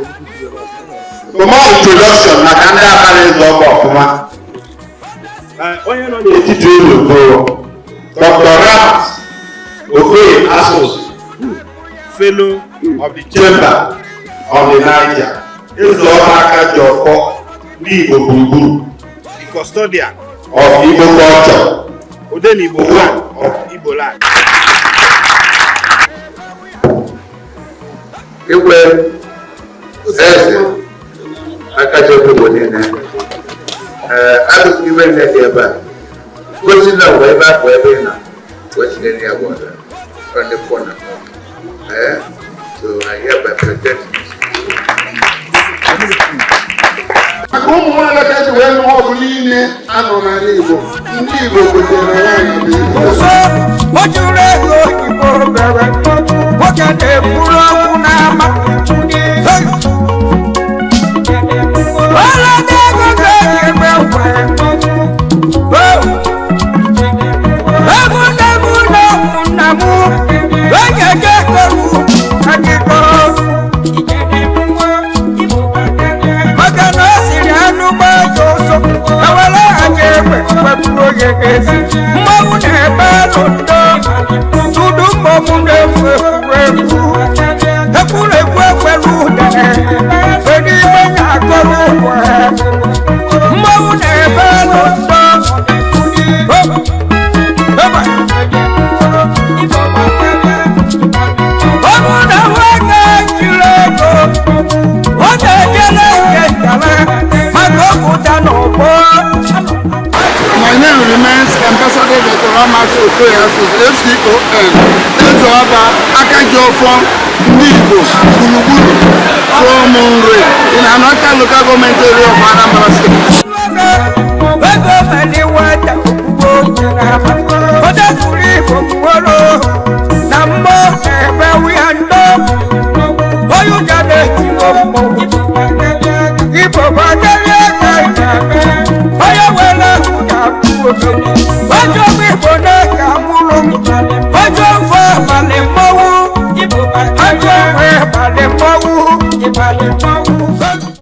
For more introduction maka ndị akara ịzụ ọkwa ọfụma, onye nọ n'etiti unu bụ Dr. Ramat Okoye Asos, Fellow of the Chamber of the Niger, eze ọba aka ji ọfọ ndị Igbo gburugburu, the custodian of Igbo culture, Odenigbo one of Igbo land. Igwe eze aka ji ọfọ Igbo niile, ee, alụsị iwe nne dị ebe a gosi na ụwa ebe afọ ebe ị nọ wee tinye ya bụ ọda on the corner. Eh? So I hereby present Maka ụmụ nwaanyị ka eji wee nụọ ọgụ niile a nụrụ n'ala Igbo, ndị Igbo kwetere na nwaanyị bụ ihe. O juru ego oyibo bere nwoke na-ekwuru okwu n'ama. Ọla ego ga-eji eme nkwa. Egwu nne m na nna m onye ga-ekwu akịkọ maka na o siri anụ gbaa ya ọsọ ewere aja egbe gbapụrụ onye ezi mmanwụ na-ebe alụ ndo tudu mmọnwụ na-egwu egwu egwu egwuregwu ekwere ụda kedu ibe na-akọrọ ụwa mmanwụ na-ebe alụ ndo. Ọ bụrụ na nwoke jiri ego ọ na-ejere nke nkara maka ọpụta n'ọgbọ. My name remains Ambassador Dr. Ramat Okoye Asos, FCON, Eze Ọba Akajiọfọ ndị Igbo gburugburu from Nri in Anaka Local Government Area of Anambra State.